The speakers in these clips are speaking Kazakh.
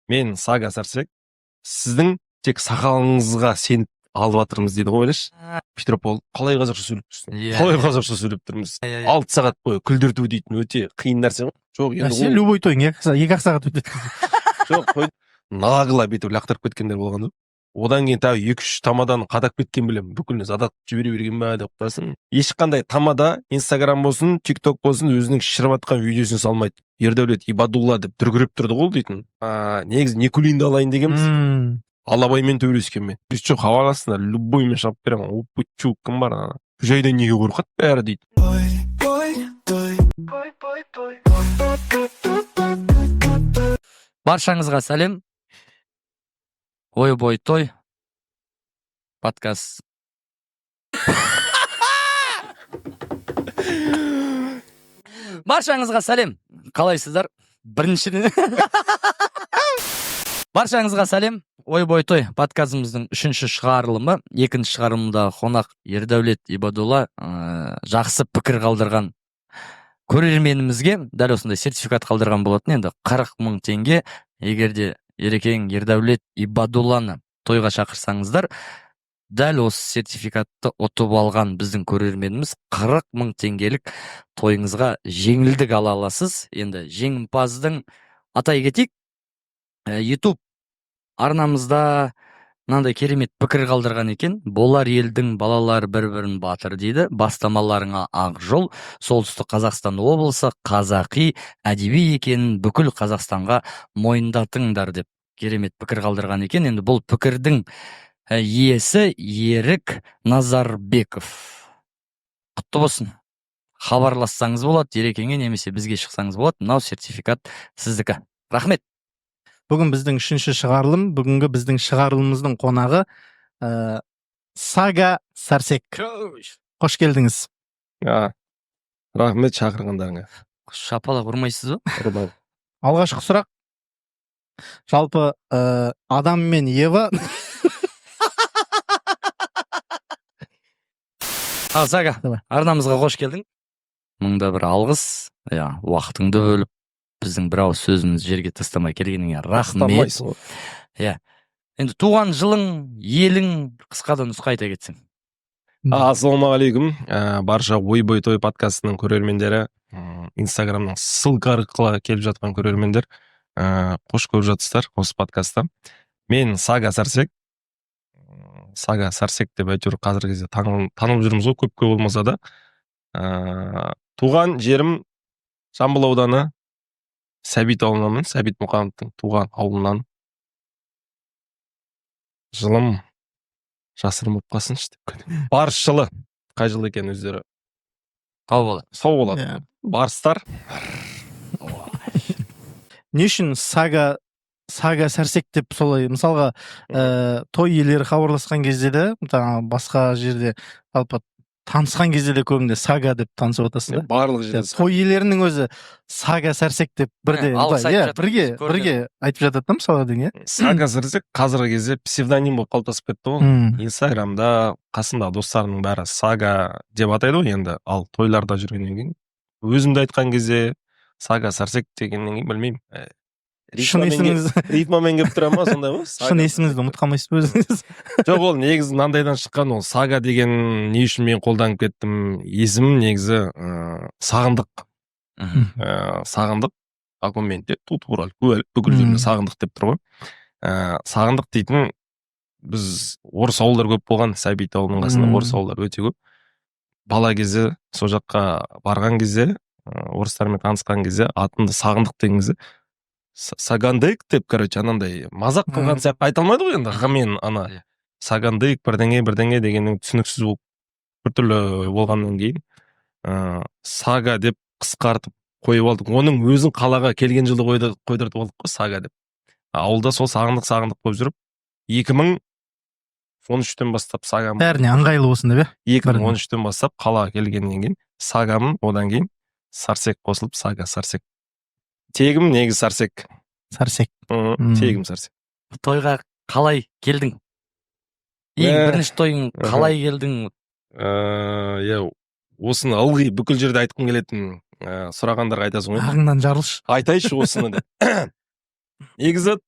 Мен Сага Сәрсек, сіздің тек сақалыңызға сеніп алып жатырмыз дейді ғой. Ойлашы, Петропавл, қалай қазақша сөйлеп тұрсың? Иә. Қалай қазақша сөйлеп тұрмыз? Иә, иә. 6 сағат бойы күлдірту дейтін өте қиын нәрсе ғой. Жоқ, енді Сен ол любой тойың 2-ақ сағат өтеді. Жоқ, қой, нагло бүйтіп лақтырып кеткендер болған да. Одан кейін тағы екі үш тамадан қадап кеткен білемін, бүкілін задат жібере берген ба деп қоясың. Ешқандай тамада Инстаграм болсын, Тик Ток болсын, өзінің шіріп жатқан видеосын салмайды. Ердәулет Ибадулла деп дүркіреп тұрды ғой дейтін. Негізі Никулинді алайын дегенбіз. Алабаймен төбелескенмен. Біз жоқ, хабарласыңдар, любоймен шауып беремін. Опучу, кім бар ана жайдан, неге қорқады бәрі дейді. Баршаңызға сәлем! Ой бой той подкаст. Баршаңызға сәлем, қалайсыздар? Біріншіден, баршаңызға сәлем! Ой бой той подкастымыздың үшінші шығарылымы. Екінші шығарылымдағы қонақ Ердәулет Ибадулла. Жақсы пікір қалдырған көрерменімізге дәл осындай сертификат қалдырған болатын. Енді 40 000 теңге. Егер де Ерекең Ердәулет Ибадулланы тойға шақырсаңыздар, дәл осы сертификатты ұтып алған біздің көрерменіміз 40 000 теңгелік тойыңызға жеңілдік ала аласыз. Енді жеңімпаздың атай кетейік. YouTube арнамызда мынандай керемет пікір қалдырған екен: «Болар елдің балалары бір бірін батыр дейді. Бастамаларыңа ақ жол. Солтүстік Қазақстан облысы қазақи, әдеби екенін бүкіл Қазақстанға мойындатыңдар», — деп керемет пікір қалдырған екен. Енді бұл пікірдің иесі Ерік Назарбеков, құтты болсын! Хабарлассаңыз болады Ерекеңе немесе бізге шықсаңыз болады. Мынау сертификат сіздікі. Рахмет! Бүгін біздің үшінші шығарылым. Бүгінгі біздің шығарылымымыздың қонағы Сага Сәрсек. Қош келдіңіз! Рахмет шақырғандарыңа. Шапалақ ұрмайсыз ба? Ұрмаймын. Алғашқы сұрақ. Жалпы, Адам мен Ева Ал, Сага, Давай. арнамызға қош келдің! Мыңда бір алғыс, иә, уақытыңды бөліп, біздің бір ауыз сөзімізді жерге тастамай келгеніңе рахмет. Тастамайсың ғой. Енді туған жылың, елің, қысқа да нұсқа айта кетсең. Ассалаумағалейкум, барша Ой бой той подкастының көрермендері, Инстаграмның ссылка арқылы келіп жатқан көрермендер, қош көріп жатсыздар осы подкастта. Мен Сага Сәрсек. Сага Сәрсек деп әйтеуір қазіргі кезде танылып жүрміз ғой, көпке болмаса да. Туған жерім Жамбыл ауданы, Сәбит ауылынанмын, Сәбит Мұқановтың туған ауылынан. Жылым жасырын болып қалсыншы деп. Барыс жылы қай жыл екенін өздері Сау болады. Сау болады. Иә. Барыстар. Не үшін Сага Сәрсек деп солай? Мысалға, той иелері хабарласқан кезде де, жаңағы басқа жерде, жалпы танысқан кезде де көбінде Сага деп танысып жатасыз да. Барлық жерде. Той иелерінің өзі Сага Сәрсек деп бірде Иә, алғыс былай, айтып иә, жатыр, бірге көрген. бірге айтып жатады да, мысалға деген, иә. Сага Сәрсек қазіргі кезде псевдоним болып қалыптасып кетті ғой. Инстаграмда қасымдағы достарымның бәрі Сага деп атайды ғой енді. Ал тойларда жүргеннен кейін, өзімді айтқан кезде Сага Сәрсек дегеннен кейін, білмеймін, Шын есіміңіз рифмамен келіп тұра ма, сондай ғой. Шын есіміңізді ұмытып қалмайсыз ба өзіңіз? Жоқ, ол негізі мынандайдан шыққан. Ол Сага деген не үшін мен қолданып кеттім? Есімім негізі Сағындық. Сағындық документте туралы куәлік, бүкіл жерде Сағындық деп тұр ғой. Сағындық дейтін, біз орыс ауылдар көп болған, Сәбит ауылының қасында орыс ауылдар өте көп. Бала кезде сол жаққа барған кезде, орыстармен танысқан кезде, атымды Сағындық деген кезде Сагандык деп, короче, анандай мазақ қылған сияқты айта алмайды ғой енді ғымен ана. Сагандык бірдеңе бірдеңе дегеннің түсініксіз болып, біртүрлі болғаннан кейін Сага деп қысқартып қойып алдық. Оның өзін қалаға келген жылы қойдыртып алдық қой Сага деп. Ауылда сол Сағындық, Сағындық болып жүріп, 2013-тен бастап Сагамын. Бәріне ыңғайлы болсын деп, иә. 2013-тен бастап қалаға келгеннен кейін Сагамын, одан кейін Сарсек қосылып, Сага Сарсек. Тегім негізі Сарсек. Сарсек. Тегім Сарсек. Тойға қалай келдің? Ең бірінші тойың, қалай келдің? Иә, осыны ылғи бүкіл жерде айтқым келетін, сұрағандарға айтасың ғой. Ағыңнан жарылшы. Айтайыншы осыны деп. Негізі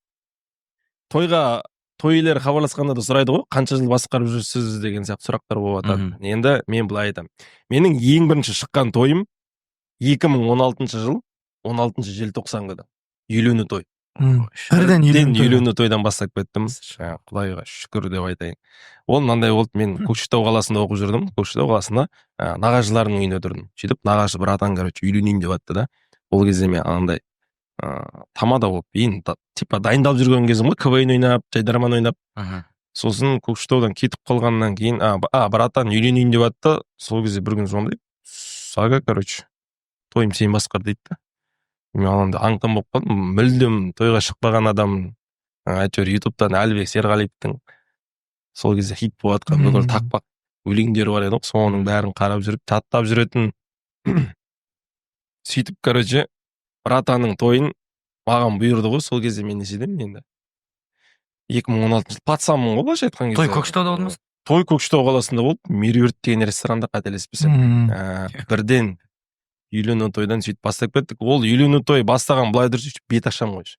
Тойға той иелері хабарласқанда да сұрайды ғой, қанша жыл басқарып жүрсіз деген сияқты сұрақтар болып жатады. Енді мен былай айтамын: менің ең бірінші шыққан тойым 2016 жыл 16 желтоқсан күні үйлену той. Бірден Бірден үйлену той. Үйлену тойдан бастап кеттім. Құдайға шүкір деп айтайын. Ол мынандай болды: мен Көкшетау қаласында оқып жүрдім. Көкшетау қаласында нағашыларымның үйінде тұрдым. Сөйтіп нағашы братан, короче, үйленейін деп жатты да. Ол кезде мен анандай тамада болып енді типа дайындалып жүрген кезім ғой, КВН ойнап, жайдарман ойнап. Сосын Көкшетаудан кетіп қалғаннан кейін братан үйленейін деп жатты. Сол кезде бір күні звондайды: «Сага, короче, тойым сен басқар», — дейді да. Мен анандай аң таң болып қалдым. Мүлдем тойға шықпаған адам. Әйтеуір Ютубтан Әлібек Серғалиевтің сол кезде хит болып жатқан бүкіл тақпақ өлеңдері бар еді ғой, соның бәрін қарап жүріп, жаттап жүретін. Сөйтіп, короче, братанның тойын маған бұйырды ғой. Сол кезде мен нешедемін енді, 2016 жыл, пацанмын ғой, былайша айтқан кезде. Той Көкшетауда болды ма? Той Көкшетау қаласында болды, Меруерт деген ресторанда, қателеспесем. Бірден үйлену тойдан сөйтіп бастап кеттік. Ол үйлену той бастаған былай тұрса, бет ашамын ғой.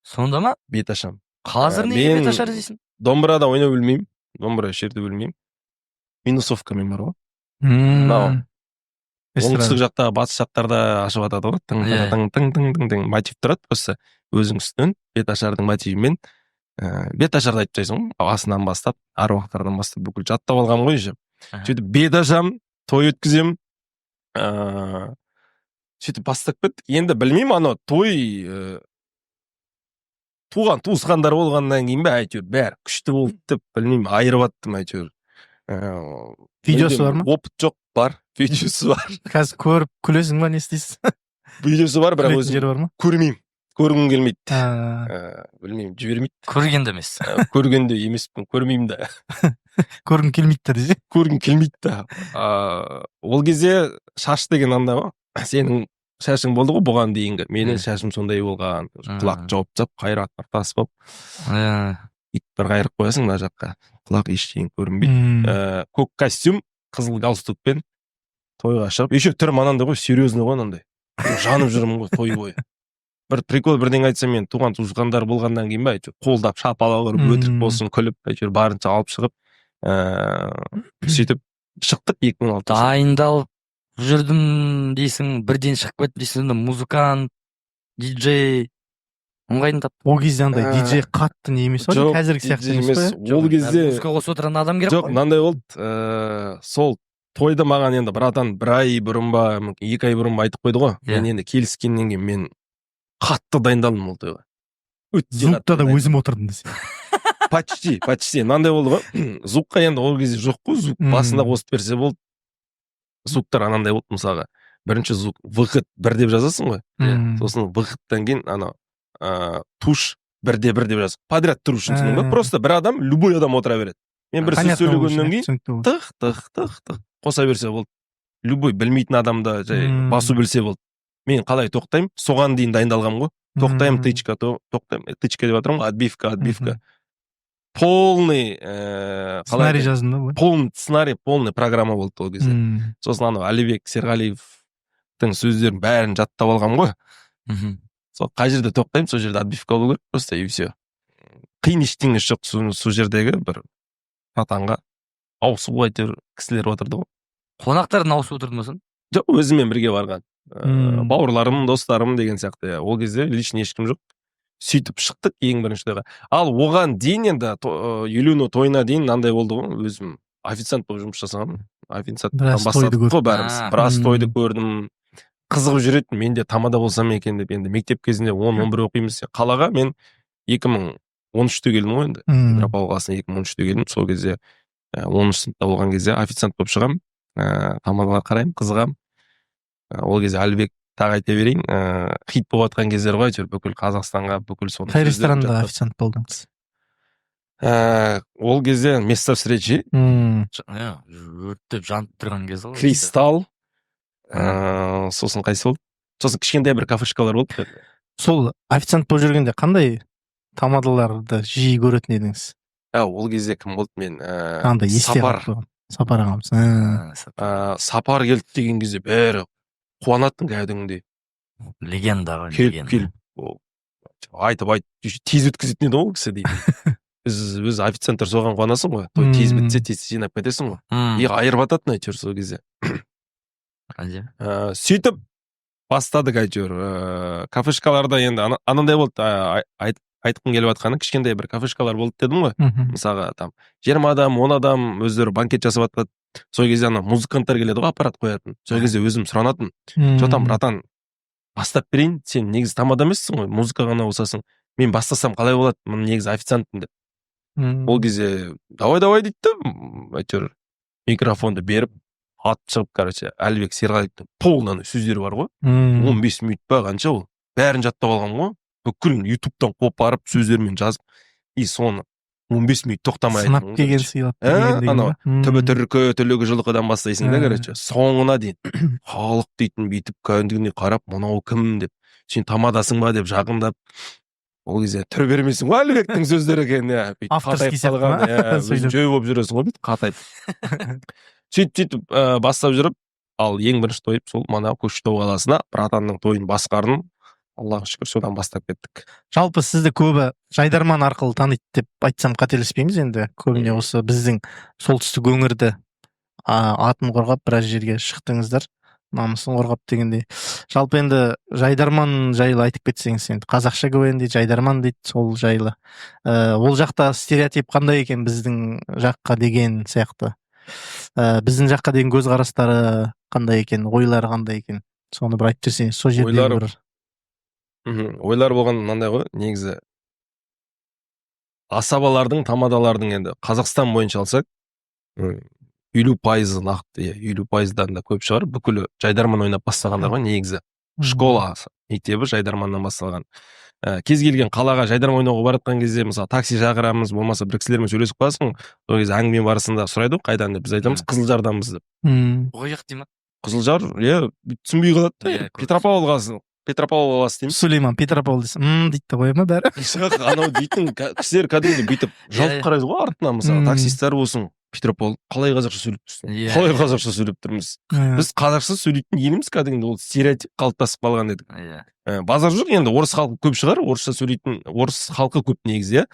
Сонда ма? Бет ашамын. Қазір неге Мен бет ашар дейсің? Домбырада ойнай білмеймін, домбыра шерте білмеймін. Минусовкамен бар ғой, мынау оңтүстік жақта, батыс жақтарда ашып жатады ғой, тың тың тың тың тың тың, мотив тұрады. Просто өзің үстінен бет ашардың мотивімен бет ашарды айтып тастайсың ғой, басынан бастап, аруақтардан бастап бүкіл жаттап алғанмын ғой уже. Сөйтіп бет ашамын, той өткіземін. Сөйтіп бастап кеттік. Енді білмеймін, анау той туған туысқандар болғаннан кейін бе, әйтеуір бәрі күшті болды деп, білмеймін, айырып аттым әйтеуір. Видеосы Мүлдем бар ма? Опыт жоқ. Бар, видеосы бар. Қазір көріп күлесің ба, не істейсің? Видеосы бар, бірақ Күлетін өзім жері бар ма? көрмеймін, көргім келмейді. Білмеймін, жібермейді. Көрген де емес. Көрген де емеспін, көрмеймін да. Көргім келмейді да десе. Көргім келмейді да. Ол кезде шаш деген андай ғой, сенің шашың болды ғой бұған дейінгі, менің шашым сондай болған, құлақ жауып тастап, қайрат тас болып, бүйтіп бір қайырып қоясың мына жаққа, құлақ, ештеңе көрінбейді. Көк костюм, қызыл галстукпен тойға шығып, еще түрім анандай ғой, серьезный ғой, анандай жанып жүрмін ғой той бойы. Бір прикол бірдеңе айтсам, мен туған туысқандар болғаннан кейін ба, әйтеуір қолдап, шапалақ ұрып, өтірік болсын күліп, әйтеуір барынша алып шығып, сөйтіп шықтық 2006. Дайындалып жүрдім дейсің, бірден шығып кеттім дейсің. Сонда музыкант, диджей, оны қайдан таптың? Ол кезде андай диджей қатты не емес ғой, Жоқ, қазіргі сияқты DJ емес қой. емес. Ол кезде Музыка қосып отырған адам керек Жоқ, қой. мынандай болды. Сол тойды маған енді братан бір ай бұрын ба, мүмкін 2 ай бұрын ба, айтып қойды ғой. Мен енді келіскеннен кейін мен қатты дайындалдым ол тойға, өте Звукта қатты да дайындалдым. өзім отырдым десе. Почти, почти. Мынандай болды ғой, звукқа енді ол кезде жоқ қой звук. Басында қосып берсе болды. Звуктар анандай болды: мысалға, бірінші звук выход бір деп жазасың ғой, сосын выходтан кейін анау тушь бірде бір деп жазып, подряд тұру үшін, түсіндің ба? Просто бір адам, любой адам отыра береді. Мен бір сөз Понятно болу үшін, сөйлегеннен кейін түсінікті болу. тық тық тық тық қоса берсе болды. Любой білмейтін адам да жай басу білсе болды. Мен қалай тоқтаймын, соған дейін дайындалғанмын ғой. Тоқтаймын, тычка, тоқтаймын, тычка деп жатырмын ғой, отбивка, отбивка, полный қалай Сценарий айтайын? жаздың да былай. Полный сценарий, полный программа болды ол кезде. Сосын анау Әлібек Серғалиевтің сөздерін бәрін жаттап алғанмын ғой. Сол қай жерде тоқтаймын, сол жерде отбивка болу керек просто, и все. Қиын ештеңесі жоқ. Сол жердегі бір братанға ауысып, әйтеуір кісілер отырды ғой. Қонақтардың ауысып отырды ма сон? Жоқ, өзіммен бірге барған бауырларым, достарым деген сияқты, иә. Ол кезде лишний ешкім жоқ. Сөйтіп шықтық ең бірінші тойға. Ал оған дейін енді үйлену тойына дейін мынандай болды ғой: өзім официант болып жұмыс жасағанмын. Официанттан Біраз тойды бастадық көрдім. қой бәріміз. Біраз тойды көрдім, қызығып жүретін. Мен де тамада болсам екен деп. Енді мектеп кезінде 10-11 оқимыз. Қалаға мен 2013-те келдім ғой енді. Петропавл қаласына 2013-те келдім. Сол кезде 10-сыныпта болған кезде официант болып шығамын. Тамадаларға қараймын, қызығамын. Ол кезде Әлібек, тағы айта берейін, хит болып жатқан кездер ғой әйтеуір, бүкіл Қазақстанға, бүкіл соның Қай сөздерін ресторанда жаттап. официант болдыңыз? Ол кезде «Место встречи». Иә, өртеп жанып тұрған кез ғой. «Кристалл», сосын қайсы болды, сосын кішкентай бір кафешкалар болды. Сол официант болып жүргенде қандай тамадаларды жиі көретін едіңіз? А, ол кезде кім болды, мен Андай есте Сапар. қалып қойған. Сапар ағамыз. Сапар келді деген кезде бәрі қуанатын кәдімгідей. Легенда ғой. Келіп Легенда. келіп, ол Айтып айтып еще тез өткізетін еді ғой ол кісі дейтін. Біз официанттар соған қуанасың ғой, той тез бітсе, тез жинап кетесің ғой. И айырып жататын әйтеуір сол кезде. Әдемі. Сөйтіп бастадық әйтеуір. Кафешкаларда енді анандай болды, айтқым келіп жатқаны, кішкентай бір кафешкалар болды дедім ғой. Мысалға, там 20 адам, 10 адам өздері банкет жасап жатады. Сол кезде ана музыканттар келеді ғой, аппарат қоятын. Сол кезде өзім сұранатын: «Че там, братан, бастап берейін, сен негізі тамада емессің ғой, музыка ғана қосасың, мен бастасам қалай болады, мен негізі официантпын», — деп. Ол кезде «Давай, давай», — дейді да. Әйтеуір микрофонды беріп, атып шығып, короче, Әлібек Серғалиевтің полный ана сөздері бар ғой, 15 минут па, қанша ол, бәрін жаттап алғанмын ғой, бүкіл Ютубтан қопарып, сөздермен жазып, и соны 15 минут тоқтамай Сынап айттым ғой, келген короче. Сыйлап Ә, келген деген анау ба? Түбі түркі түлігі жылқыдан бастайсың да, короче, соңына дейін халық дейтін бүйтіп кәдімгідей қарап, «Мынау кім?» деп, «Сен тамадасың ба?» деп жақындап. Ол кезде түр бермейсің ғой, Әлібектің сөздері екен, иә, бүйтіп Авторский қатайып сияқты қалған ма? Иә, өзің Сөйлеп. жой болып жүресің ғой бүйтіп қатайып. Сөйтіп сөйтіп бастап жүріп, ал ең бірінші тойып сол мана Көкшетау қаласына братанның тойын басқардым, Аллаға шүкір, содан бастап кеттік. Жалпы сізді көбі Жайдарман арқылы таниды деп айтсам, қателеспейміз. Енді көбіне осы біздің солтүстік өңірді атын қорғап, біраз жерге шықтыңыздар, намысын қорғап дегендей. Жалпы енді Жайдарман жайлы айтып кетсеңіз. Енді қазақша КВН дейді, Жайдарман дейді, сол жайлы. Ол жақта стереотип қандай екен біздің жаққа деген сияқты, біздің жаққа деген көзқарастары қандай екен, ойлары қандай екен, соны бір айтып жіберсеңіз сол жердегі. Бір Ойлар болған мынандай ғой негізі: асабалардың, тамадалардың енді Қазақстан бойынша алсақ, 50%-ы нақты, иә, 50%-дан да көп шығар, бүкілі Жайдарман ойнап бастағандар ғой негізі. Школа мектебі Жайдарманнан басталған. Кез келген қалаға Жайдарман ойнауға баратқан кезде, мысалы, такси шақырамыз, болмаса бір кісілермен сөйлесіп қаласың. Сол кезде әңгіме барысында сұрайды ғой, қайдан деп. Біз айтамыз, Қызылжарданбыз деп. Ой, жақ дей ма? Қызылжар, иә, түсінбей қалады да. Иә, көп. Петропавл қаласы, Петропавл қаласы дейміз. Сулейман Петропавл десе, м дейді да қоя ма бәрі? Жоқ, анау дейтін кісілер кәдімгідей бүйтіп жалт қарайды ғой артынан. Мысалы, таксисттер болсын: «Петропавл, қалай қазақша сөйлеп тұрсың? Қалай қазақша сөйлеп тұрмыз? Біз қазақша сөйлейтін елміз кәдімгідей». Ол стереотип қалыптасып қалған едік. Базар жоқ, енді орыс халқы көп шығар, орысша сөйлейтін орыс халқы көп негізі, иә.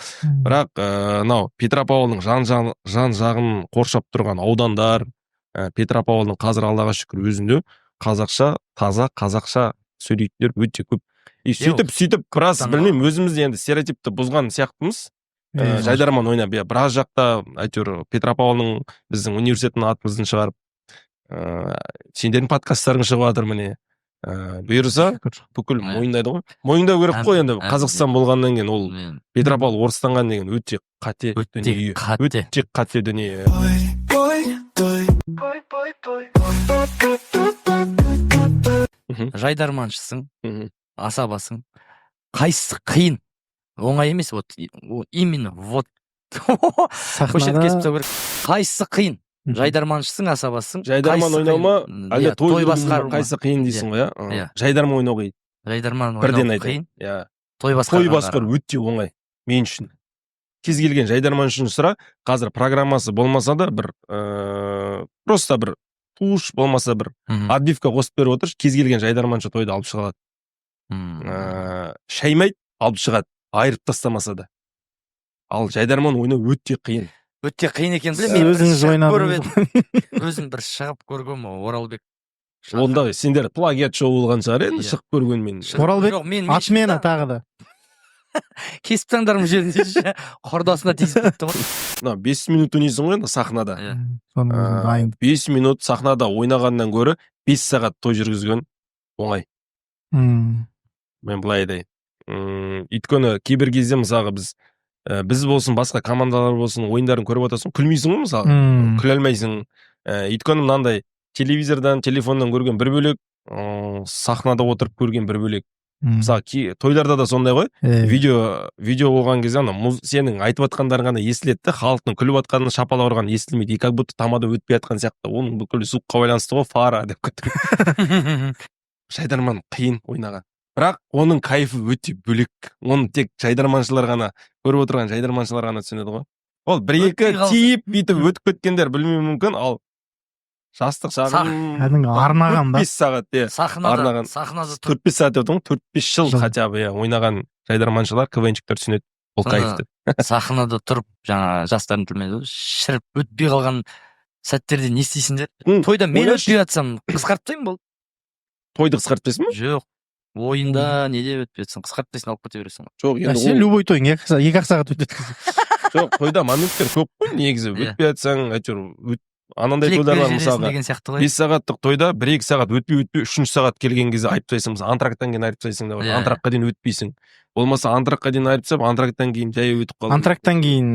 Бірақ мынау Петропавлдың жан жағын қоршап тұрған аудандар, Петропавлдың қазір, Аллаға шүкір, өзінде қазақша, таза қазақша сөйлейтіндер өте көп. И сөйтіп сөйтіп біраз, білмеймін, өзіміз де енді стереотипті бұзған сияқтымыз. Жайдарман ойнап, иә, біраз жақта әйтеуір Петропавлдың, біздің университеттің атымызды шығарып, сендердің подкасттарың шығып жатыр міне. Бұйырса, Шүкір. бүкіл мойындайды ғой, мойындау керек қой енді. Қазақстан болғаннан кейін ол Петропавл орыстанған деген өте қате Өте дүние. қате. Өте қате дүние. Жайдарманшысың, асабасың, қайсысы қиын? Оңай емес, вот именно вот осы жерді кесіп тастау керек. Қайсысы қиын? Жайдарманшысың, асабасың. Жайдарман Қайсысы ойнау ма, қиын? әлде Иә, той той жүргізу ма? басқару ма? Қайсысы қиын дейсің ғой, иә? Иә. Жайдарман ойнау қиын. Жайдарман Бірден ойнау айтайын, қиын. Иә. Той Той басқарған басқару өте оңай мен үшін. Кез келген жайдарман үшін сұра қазір, программасы болмаса да, бір просто бір туш болмаса, бір отбивка қосып беріп отыршы, кез келген жайдарманшы тойды алып шыға алады. Шаймайды, алып шығады, айырып тастамаса да. Ал жайдарман ойнау өте қиын. Өте қиын екенін Сіз білемін. Мен бір өзіңіз шығып ойнадыңыз. көріп едім. Өзім бір шығып көргенмін, Оралбек шақырып. Онда сендер плагиат шоу болған шығар енді. Иә. Шығып көргенмен. Оралбек, Жоқ, мен Отмена шықтым да, тағы да. Кесіп тастаңдар мына жерін десейші, құрдасына тиісіп кетті ғой. Мына 5 минут ойнайсың ғой енді сахнада. Иә. Соның өзін дайын. 5 минут сахнада ойнағаннан гөрі 5 сағат той жүргізген оңай. Мен былай айтайын, өйткені кейбір кезде, мысалға, біз болсын, басқа командалар болсын, ойындарын көріп отырсың, күлмейсің ғой, мысалы, күле алмайсың. Өйткені мынандай: телевизордан, телефоннан көрген бір бөлек, сахнада отырып көрген бір бөлек. Мысалы, тойларда да сондай ғой. Видео болған кезде ана сенің айтып жатқандарың ғана естіледі да, халықтың күліп жатқаны, шапалақ ұрғаны естілмейді, и как будто тамада өтпей жатқан сияқты. Оның бүкіл звукқа байланысты ғой, фара деп кетті. Жайдарман қиын ойнаған, бірақ оның кайфы өте бөлек. Оны тек жайдарманшылар ғана, көріп отырған жайдарманшылар ғана түсінеді ғой. Ол бір екі Өтпей қалса. тиіп, бүйтіп өтіп кеткендер білмеуі мүмкін. Ал жастық шағым Кәдімгі арнаған ба? 4-5 сағат, иә. Сахнада Арнаған. Сахнада 4-5 сағат деп отырмын ғой, 4-5 жыл Жыл. хотя бы, иә, ойнаған. Жайдарманшылар, КВНщиктер түсінеді ол Сонда кайф ты. Сахнада тұрып, жаңа жастардың тілімен айтады ғой, шіріп өтпей қалған сәттерде не істейсіңдер? Тойда мен Ойлашы. өтпей жатсам, қысқартып тастаймын, болды. Тойды қысқартып тастайсың ба? Жоқ, ойында неде өтпей жатсаң, қысқартып тастайсың, алып кете бересің ғой. Жоқ, А енді сен ол любой тойың 2-ақ сағат өтеді. Жоқ, тойда моменттер көп қой негізі. Иә. Өтпей жатсаң, әйтеуір анандай Тілек тойлар бар, бере жібересің мысалға, деген сияқты ғой. 5 сағаттық тойда 1-2 сағат өтпей, өтпей, үшінші сағат келген кезде айып тастайсың. Мысалы, антракттан кейін айырып тастайсың да бар. Антрактқа дейін өтпейсің, болмаса антрактқа дейін айырып тастап, антракттан кейін жай өтіп қалдың. Антракттан кейін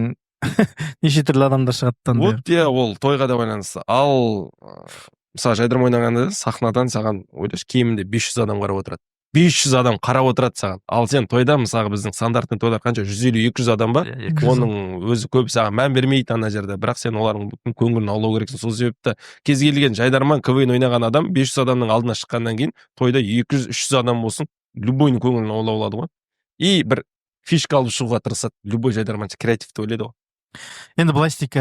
неше түрлі адамдар шығады да андай. Вот, иә, ол тойға да байланысты. Ал мысалы, жайдарман ойнағанда сахнадан саған, ойлашы, кемінде 500 адам қарап отырады, 500 адам қарап отырады саған. Ал сен тойда, мысалға, біздің стандартный тойлар қанша, 150-200 адам ба? Иә, 200. Оның өзі көп саған мән бермейді ана жерде, бірақ сен олардың бүкіл көңілін аулау керексің. Сол себепті кез келген жайдарман, КВН ойнаған адам 500 адамның алдына шыққаннан кейін тойда 200-300 адам болсын, любойның көңілін аулап алады ғой. И бір фишка алып шығуға тырысады любой жайдарманшы, креативті ойлайды ғой. Енді былай істейік,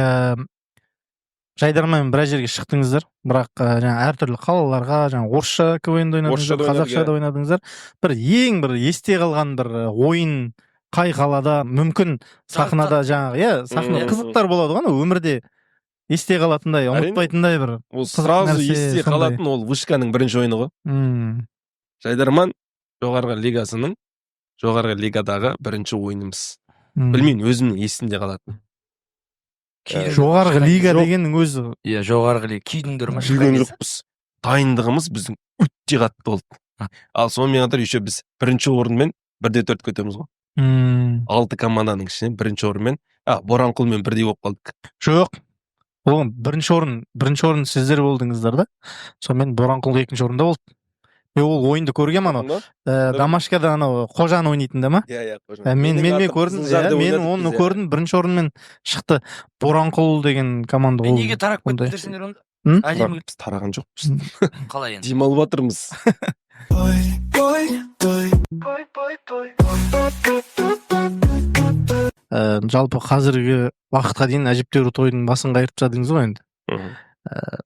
жайдарманмен біраз жерге шықтыңыздар, бірақ жаңа әртүрлі қалаларға, жаңа орысша КВН де Орысша ойнадыңыздар, да ойнадық, қазақша да иә. ойнадыңыздар. Бір ең бір есте қалған бір ойын қай қалада, мүмкін сахнада жаңағы, иә, сахна қызықтар болады ғой, анау өмірде есте қалатындай, Әрине. ұмытпайтындай бір Ол қызық сразу нәрсе есте сондай. қалатын ол вышканың бірінші ойыны ғой. Жайдарман жоғарғы лигасының, жоғарғы лигадағы бірінші ойынымыз. Білмеймін, өзімнің есімде қалатын. Күйдіңдер Жоғарғы ма? Лига Жоқ. дегеннің өзі. Иә, жоғарғы лига. Күйдіңдер ма Күйген шыққан кезде? жоқпыз, дайындығымыз біздің өте қатты болды. Ал сонымен қатар еще біз бірінші орынмен 1-4 кетеміз ғой. Алты команданың ішінен бірінші орынмен, а Боранқұлмен бірдей болып қалдық. Жоқ, ол бірінші орын сіздер болдыңыздар да, сонымен Боранқұл екінші орында болды. Мен ол ойынды көргенмін, анау домашкада анау Қожаны ойнайтын да ма? Иә. Мен көрдім, иә, мен оны көрдім, бірінші орынмен шықты Боранқұл деген команда. Е, Ол неге тарап ондай. кеттіңдер сендер онда? М? Әдемі. Біз тараған жоқпыз. Қалай енді? Демалып жатырмыз. Той, той. Жалпы қазіргі уақытқа дейін әжептәуір тойдың басын қайырып тастадыңыз ғой енді.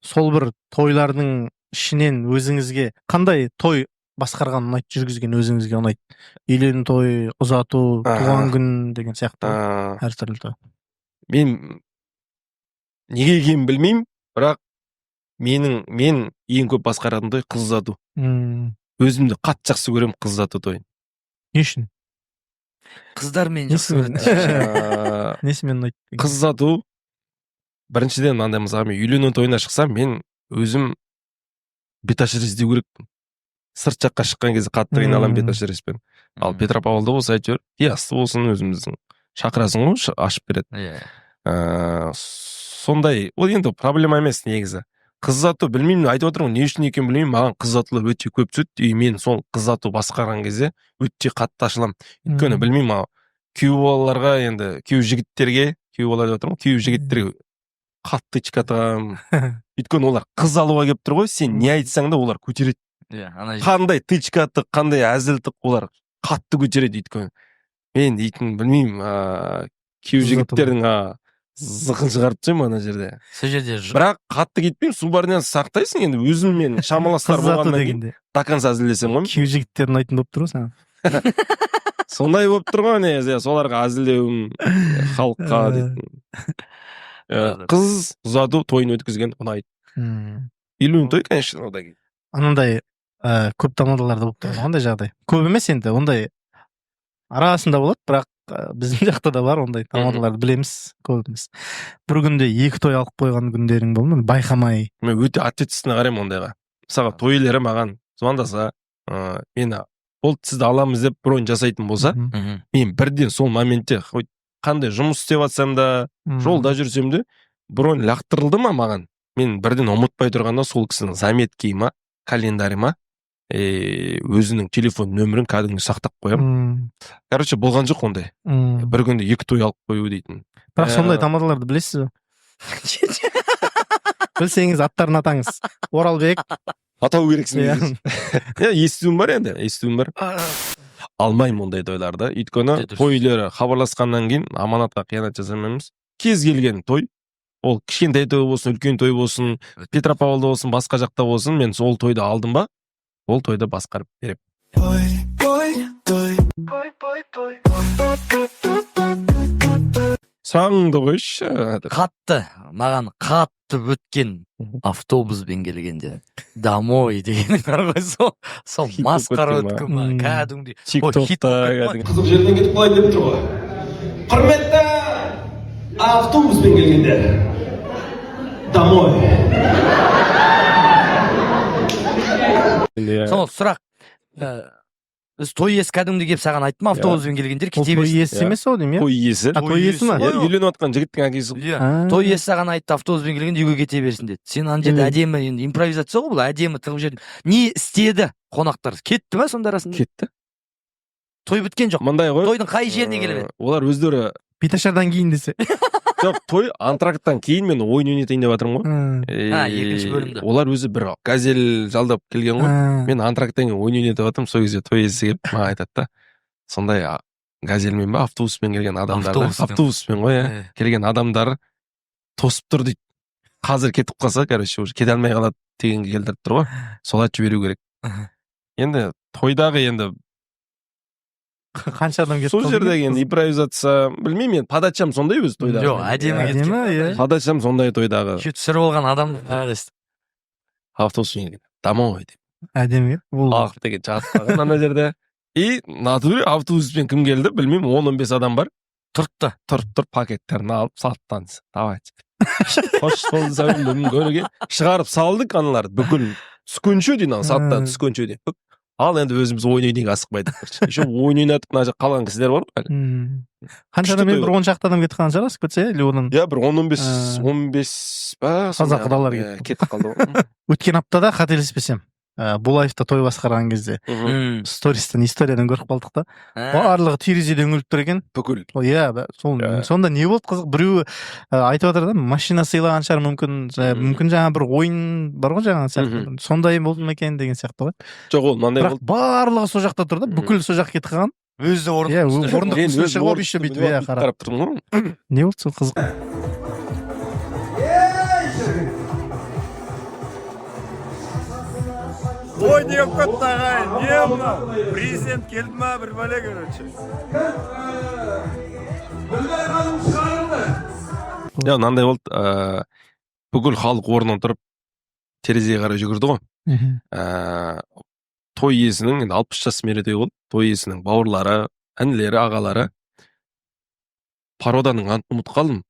Сол бір тойлардың ішінен өзіңізге қандай той басқарған ұнайды, жүргізген өзіңізге ұнайды? Үйлену той, ұзату, туған күн деген сияқты әртүрлі той. Мен неге екенін білмеймін, бірақ мен ең көп басқаратын той — қыз ұзату. Өзімді қатты жақсы көремін қыз ұзату тойын. Не үшін? Қыздармен жақсы Несімен? көреді. Несімен ұнайды деген? Қыз ұзату, біріншіден, мынандай, мысалы, мен үйлену тойына шықсам, мен өзім беташар іздеу керекпін. Сырт жаққа шыққан кезде қатты қиналамын беташареспен. Ал Петропавлда болса, әйтеуір Диасты болсын, өзіміздің шақырасың ғой, ашып береді. Сондай ол енді проблема емес негізі. Қыз ұзату, білмеймін, айтып отырмын ғой, не үшін екенін білмеймін, маған қыз ұзатулар өте көп түседі. И мен сол қыз ұзату басқарған кезде өте қатты ашыламын, өйткені білмеймін, ау, күйеу балаларға, енді күйеу жігіттерге, күйеу бала деп отырмын ғой, күйеу жігіттерге қатты тычка тығамын, өйткені олар қыз алуға келіп тұр ғой. Сен не айтсаң да, олар көтереді. Иә, ана Қандай тычка тық, қандай әзіл тық, олар қатты көтереді. Өйткені мен дейтін, білмеймін, күйеу Қыз ұзату. жігіттердің зықын шығарып тастаймын ана жерде. Сол жерде Бірақ қатты кетпеймін, субординация сақтайсың енді, өзіммен шамаластар Қыз ұзату болғаннан кейін дегенде до конца әзілдесемін ғой. Күйеу жігіттер ұнайтын болып тұр ғой саған. Сондай болып тұр ғой негізі, соларға әзілдеуім, халыққа дейтін. Қыз ұзату тойын өткізген ұнайды. Үйлену той, конечно, одан кейін. Анандай көп тамадаларда болып тұрады ондай жағдай, көп емес енді, ондай арасында болады, бірақ біздің жақта да бар ондай тамадаларды, білеміз көбіміз. Бір күнде екі той алып қойған күндерің болды ма, байқамай? Мен өте ответственно қараймын ондайға. Мысалға, той иелері маған звондаса, мені болды, сізді аламыз деп бронь жасайтын болса, мен бірден сол моментте, хоть қандай жұмыс істеп жатсам да, жолда жүрсем де, бронь лақтырылды ма маған, мен бірден ұмытпай тұрғанда сол кісінің заметки ма, календарь ма, өзінің телефон нөмірін кәдімгі сақтап қоямын. Короче, болған жоқ ондай бір күнде екі той алып қою дейтін. Бірақ сондай тамадаларды білесіз бе? Білсеңіз, аттарын атаңыз. Оралбек. Атау керексің. Иә. Иә, естуім бар енді, естуім бар. Алмаймын ондай тойларды, өйткені Өте дұрыс. той иелері хабарласқаннан кейін аманатқа қиянат жасамаймыз. Кез келген той, ол кішкентай той болсын, үлкен той болсын, Петропавлда болсын, басқа жақта болсын, мен сол тойды алдым ба, ол тойды басқарып беремін. Той, той, той. Сұрағыңды қойшы. Қатты, маған қатты өткен автобуспен келгенде «домой» деген бар ғой, сол Хит болып масқара кеткен ба? өткен ба кәдімгідей. Тик Хит токта болып кетті. кәдімгі. Қызық жерден кетіп қалайын деп тұр ғой. Құрметті автобуспен келгендер, домой. Иә. Сол сұрақ, біз той иесі кәдімгідей келіп саған айтты ма, автобуспен келгендер Ол кете той берсін? иесі емес ау деймін, иә? Той иесі. А, той иесі ма? Иә, үйленіп жатқан жігіттің әкесі. Иә. А. Той иесі саған айтты, автобуспен келгенде үйге кете берсін деді. Сен ана жерде әдемі, енді импровизация ғой бұл, әдемі тығып жібердің. Не істеді қонақтар, кетті ма сонда арасында? Кетті. Той біткен жоқ? Мындай ғой. Тойдың қай жеріне келіп еді? Олар өздері Беташардан кейін десе. Жоқ, той антракттан кейін мен ойын ойнатайын деп жатырмын ғой. А, екінші бөлімді. Олар өзі бір газель жалдап келген ғой. Мен антракттан кейін ойын ойнатып жатырмын, сол кезде той иесі келіп маған айтады да, сондай газельмен ба, автобуспен келген адамдарды, Автобуспен. автобуспен ғой, иә, келген адамдар тосып тұр дейді, қазір кетіп қалса, короче, уже кете алмай қалады дегенге келтіріп тұр ғой, солай жіберу керек. Енді тойдағы енді Қанша адам кетіп сол қалды жердегі екен? енді импровизация, білмеймін, енді подачам сондай өзі тойдағы. Жоқ, әдемі Әдемі, кеткен. иә. Подачам сондай тойдағы. Еще түсіріп алған адам. Автобуспен келген, домой деп. Әдемі ол. Ақ деген жатып қалған ана жерде. И натуре автобуспен кім келді білмеймін, 10-15 адам бар. Тұртты. Тұрып тұрып, пакеттерін алып салттан, давайте, қош бол, сәулем, көлге шығарып салдық аналарды, бүкіл түскенше дейін, ана саттан түскенше дейін. Бүк. Ал енді өзіміз ойын ойнайық асықпай деп, короче. Еще ойын ойнатып, мына жақта қалған кісілер бар ғой әлі. Қанша Күшті адам той еді? Бір 10 шақты адам кетіп қалған шығар, асып кетсе, или одан. Иә, бір 10-15, 15 па, сондай. Құдалар Иә, кетті. кетіп қалды ғой. Өткен аптада, қателеспесем, Булаевта той басқарған кезде стористен, историядан көріп қалдық та, барлығы терезеден үңіліп тұр екен. Бүкіл. Ол, иә, сол. Сонда не болды, қызық, біреуі айтып жатыр да, машина сыйлаған шығар мүмкін, мүмкін жаңа бір ойын бар ғой жаңағы сияқты, сондай болды ма екен деген сияқты ғой. Жоқ, ол мынандай Бірақ болды. барлығы сол жақта тұр да, бүкіл сол жаққа кетіп қалған. Өзі орын. Иә, орындық Мен үстіне өзім шығып алып, орын еще үстіне бүйтіп, иә, бүйтіп қарап. қарап тұрмын ғой. Не болды сол, қызық. Ой, не болып кетті, ағайын, не мынау? Президент келді ма, бір бәле, короче. Иә, мынандай болды, бүкіл халық орнынан тұрып терезеге қарай жүгірді ғой. Той иесінің енді 60 жас мерейтойы болды, той иесінің бауырлары, інілері, ағалары, породаның атын ұмытып қалдым,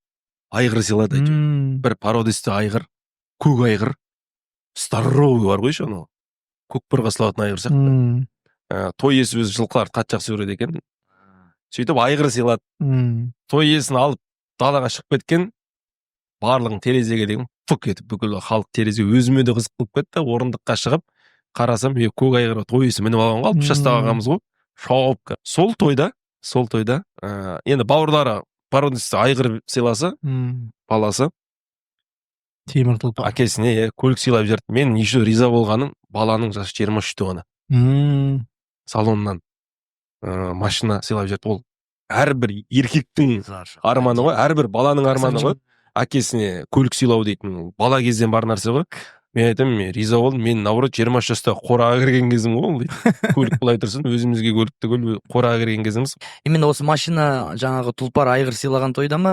айғыр сыйлады әйтеуір. Бір породистый айғыр, көк айғыр, здоровый бар ғой еще, анау көкпарға салатын айғыр сияқты. Той иесі өзі жылқыларды қатты жақсы көреді екен, сөйтіп айғыр сыйлады. Той иесін алып далаға шығып кеткен, барлығын терезеге деген фук етіп, бүкіл халық терезе, өзіме де қызық болып кетті. Орындыққа шығып қарасам, е, көк айғырға той иесі мініп алған ғой, 60 жастағы ағамыз ғой, шауып. Сол тойда енді бауырлары породистый айғыр сыйласа, баласы Темір тұлпар. Әкесіне, иә, көлік сыйлап жіберді. Мен еще риза болғаным, баланың жасы 23-те ғана, салоннан машина сыйлап жіберді. Ол әрбір еркектің арманы ғой, әрбір баланың арманы ғой, әкесіне көлік сыйлау дейтін бала кезден бар нәрсе ғой. Мен айтамын, мен риза болдым. Мен, наоборот, 23 жаста қораға кірген кезім ғой ол дейді. Көлік былай тұрсын, өзімізге көлік түгіл, қораға кірген кезіміз. Именно осы машина, жаңағы тұлпар, айғыр сыйлаған тойда ма,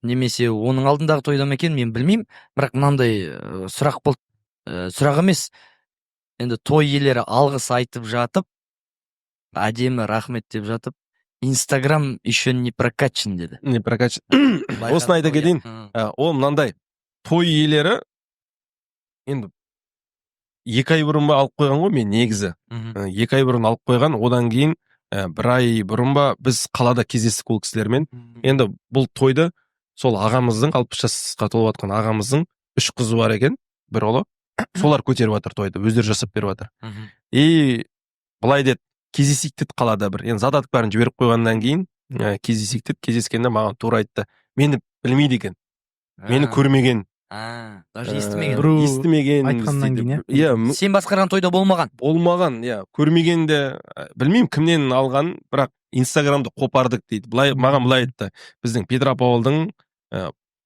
немесе оның алдындағы тойда ма екен, мен білмеймін, бірақ мынандай сұрақ болды. Сұрақ емес енді, той иелері алғыс айтып жатып, әдемі рахмет деп жатып, «Инстаграм еще не прокачан» деді. Не прокачан. Осыны айта кетейін. Ол мынандай, той иелері енді 2 ай бұрын ба алып қойған ғой мен негізі. 2 ай бұрын алып қойған. Одан кейін бір ай бұрын ба, біз қалада кездестік ол кісілермен. Енді бұл тойды сол ағамыздың, 60 жасқа толып жатқан ағамыздың үш қызы бар екен, бір ұлы, солар көтеріп жатыр тойды, өздері жасап беріп жатыр. И былай деді, кездесейік деді қалада бір, енді задаток бәрін жіберіп қойғаннан кейін кездесейік деді. Кездескенде маған тура айтты, мені білмейді екен, мені көрмеген. А, даже естімеген. Біреу Естімеген айтқаннан істейді. кейін, Иә. Сен басқарған тойда болмаған. Болмаған, иә, көрмеген де, білмеймін кімнен алған, бірақ «Инстаграмды қопардық» дейді. Былай маған былай айтты: «Біздің Петропавлдың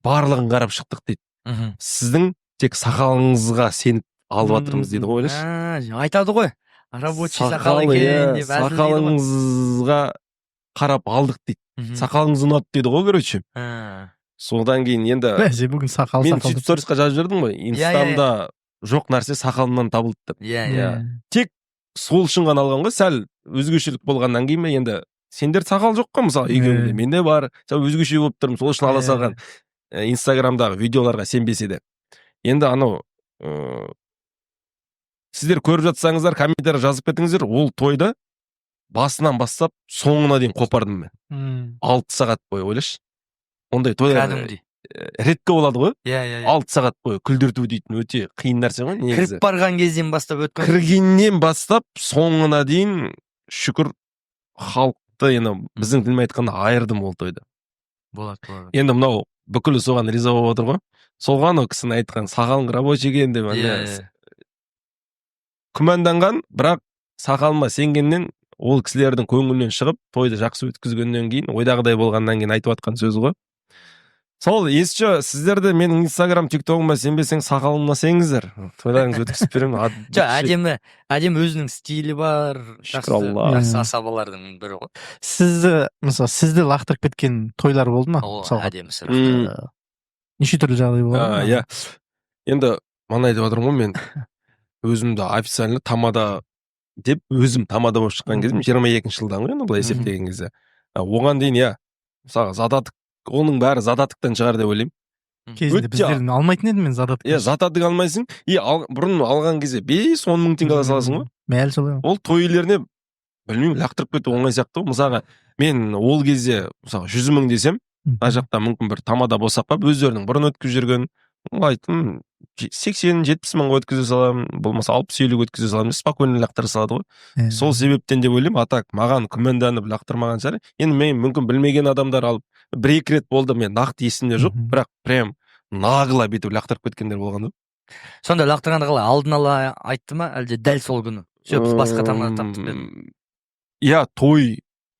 барлығын қарап шықтық», — дейді. «Сіздің тек сақалыңызға сеніп алып жатырмыз», — дейді ғой, ойлашы. А, айтады ғой. Рабочий сақал екен иә, деп әзілдейді ғой. Сақалыңызға қарап алдық дейді. Сақалыңыз ұнады дейді ғой, короче. Содан кейін енді Бәсе, бүгін сақал, мен сақал сөйтіп деп. Сторисқа жазып жібердім ғой, иә, инстамда жоқ нәрсе сақалымнан табылды деп. иә иә Тек сол үшін ғана алған ғой, сәл өзгешелік болғаннан кейін бе енді. Сендер сақал жоқ қой, мысалы, екеуіңде, менде бар, сәл өзгеше болып тұрмын, сол үшін ала салған. Инстаграмдағы видеоларға сенбесе де енді анау сіздер көріп жатсаңыздар, комментарий жазып кетіңіздер. Ол тойды басынан бастап соңына дейін қопардым мен. 6 сағат бойы, ойлашы, ондай тойлар Кәдімгідей. Редко болады ғой. иә иә иә 6 сағат бойы күлдірту дейтін өте қиын нәрсе ғой негізі. Кіріп барған кезден бастап өткен. Кіргеннен бастап соңына дейін, шүкір, халықты енді біздің тілмен айтқанда айырдым ол тойда. Болады, болады. Енді мынау бүкілі соған риза болып отыр ғой, соған ол кісінің айтқан сақалың рабочий екен деп. Иә Ана иә күмәнданған, бірақ сақалыма сенгеннен, ол кісілердің көңілінен шығып, тойды жақсы өткізгеннен кейін, ойдағыдай болғаннан кейін айтып жатқан сөзі ғой сол. Еще сіздер де менің Инстаграм, Тиктогыма сенбесең, сақалыма сеніңіздер, тойларыңызды өткізіп беремін от Жоқ, души. Әдемі, әдемі, өзінің стилі бар, Шүкір жақсы, Алла. жақсы асабалардың бірі ғой. Сізді, мысалы, сізді лақтырып кеткен тойлар болды ма, О, мысалға? әдемі сұрақ. Неше түрлі жағдай болады А, ма? иә, енді мана айтып жатырмын ғой, мен өзімді официально тамада деп, өзім тамада болып шыққан кезім 22-жылдан ғой енді былай есептеген кезде. А, оған дейін, иә, мысалға, задаток, оның бәрі задатоктан шығар деп ойлаймын. Кезінде Өте біздер алмайтын едім мен задаток. Иә, задаток алмайсың и бұрын алған кезде 5-10 мың теңге ала саласың ғой. Әлі солай ғой. Ол той иелеріне, білмеймін, лақтырып кету оңай сияқты ғой. Мысалға, мен ол кезде, мысалға, 100 мың десем, мына жақта мүмкін бір тамада босап қалып, өздерінің бұрын өткізіп жүрген, ол айттым, 80-70 мыңға өткізе саламын, болмаса 60-50-ге өткізе саламын деп спокойно лақтыра салады ғой. Сол себептен деп ойлаймын. А так маған күмәнданып лақтырмаған шығар енді. Мен мүмкін білмеген адамдар алып, бір екі рет болды, мен нақты есімде жоқ, бірақ прям нагло бүйтіп лақтырып кеткендер болған да. Сонда лақтырғанда қалай, алдын ала айтты ма, әлде дәл сол күні все, біз басқа тамада таптық деді? Иә,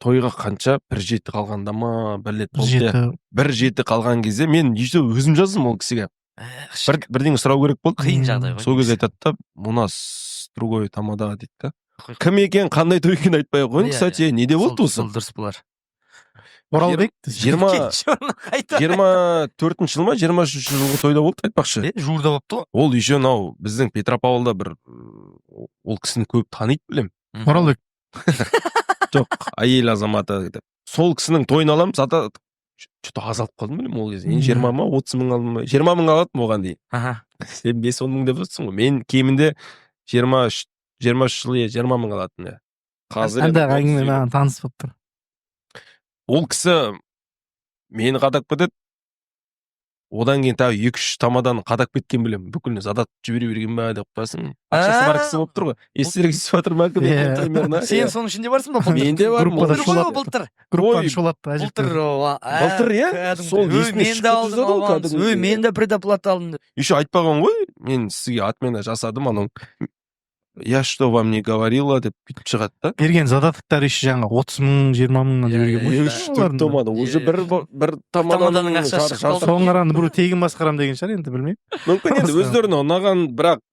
тойға қанша, бір жеті қалғанда ма, бір рет Бір болды, иә. жеті. Бір жеті қалған кезде мен еще өзім жаздым ол кісіге, бірдеңе сұрау керек болды. Қиын жағдай ғой. Сол кезде айтады да: «У нас другой тамада», — дейді да. Кім екен, қандай той екенін айтпай ақ қояйын. Кстати, неде болды Сол осы? дұрыс болар. Оралбек. 24 жыл ма, 23-жылғы тойда болды, айтпақшы. Е, жуырда болыпты ғой. Ол еще мынау біздің Петропавлда бір ол кісіні көп таниды, білемін. Оралбек. Жоқ, әйел азаматы деп. Сол кісінің тойын аламын, зато че то аз алып қалдым, білемін, ол кезде енді 20 ма, 30 мың алдым ба, 20 мың алатынмын оған дейін. Сен 5-10 мың деп отырсың ғой, мен кемінде 23 жыл, иә, 20 мың алатынмын, иә. Қазір енді Андағы әңгіме 30-50. маған таныс болып тұр. Ол кісі мені қадап кетеді, одан кейін тағы екі үш тамаданы қадап кеткен, білемін. Бүкіліне задаток жібере берген ба деп қоясың, ақшасы бар кісі болып тұр ғой. Естеріңізге түсіп жатыр ма, кім екені Иә. примерно? Сен соның ішінде барсың ба былтыр? Мен де бармын. Группада Былтыр ғой, шулап. былтыр. Группаны Ой, шулатты Былтыр. әжептәуір. Былтыр, иә, Кәдімгі. сол Өй, есіме мен шығып де алдым жатады ғой аванс. кәдімгідей. Өй, мен де предоплата алдым деп. Еще айтпаған ғой, мен сізге отмена жасадым анау, я что вам не говорила деп бүйтіп шығады да. Берген задатоктар еще жаңағы 30 мың, 20 мыңнан Иә, жіберген иә, ғой. иә. Үш төрт Олардың. тамада уже бір Тамаданың тамаданың ақшасы шығып қалды. Соның арасында біреу тегін басқарамын деген шығар енді, білмеймін. Мүмкін енді өздеріне ұнаған, бірақ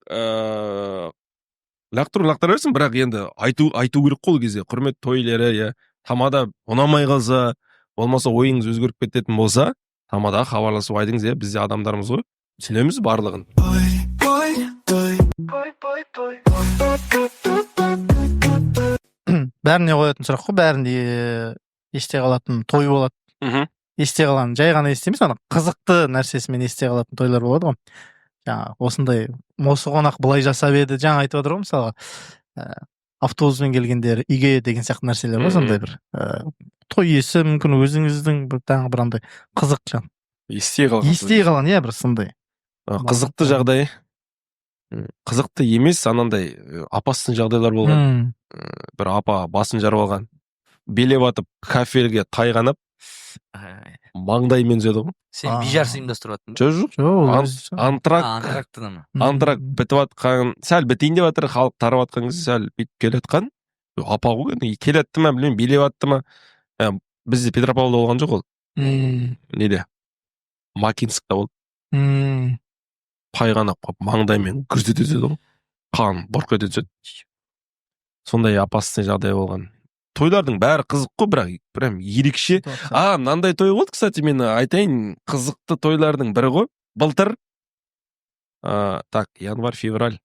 лақтыру лақтыра берсін, бірақ енді айту керек қой ол кезде, құрметті той иелері, иә, тамада ұнамай қалса, болмаса ойыңыз өзгеріп кететін болса, тамадаға хабарласып айтыңыз, иә, біз де адамдармыз ғой, түсінеміз барлығын. Той, той, той. Бәріне қоятын сұрақ қой, бәрінде есте қалатын той болады. Есте қалған, жай ғана есте емес, ана қызықты нәрсесімен есте қалатын тойлар болады ғой. Жаңағы осындай, осы қонақ былай жасап еді, жаңа айтып отыр ғой, мысалға, автобуспен келгендер үйге деген сияқты нәрселер ғой. Сондай бір той иесі, мүмкін өзіңіздің бір тағы бір андай қызық жан Есте қалған. Есте қалған, иә, бір сондай. Қызықты жағдай, қызықты емес, анандай опасный жағдайлар болған. Бір апа басын жарып алған, билеп атып, кафельге тайғанап, маңдайымен түседі ғой. Сен бижарс ұйымдастырып жаттың ба? Жоқ. Жоқ, ол Антракт. Антрактыда ма? Антракт бітіп жатқан, сәл бітейін деп жатыр, халық тарап жатқан кезде сәл бүйтіп келе жатқан апа ғой енді, келе жатты ма, білмеймін, билеп атты ма. Бізде Петропавлда болған жоқ ол, неде, Макинскта болды. Тайғанап қалып, маңдайымен гүрс ете түседі ғой, қан бұрқ ете түседі. Сондай опасный жағдай болған. Тойлардың бәрі қызық қой, бірақ прям ерекше. А, мынандай той болды, кстати, мен айтайын, қызықты тойлардың бірі ғой. Былтыр так, январь, февраль,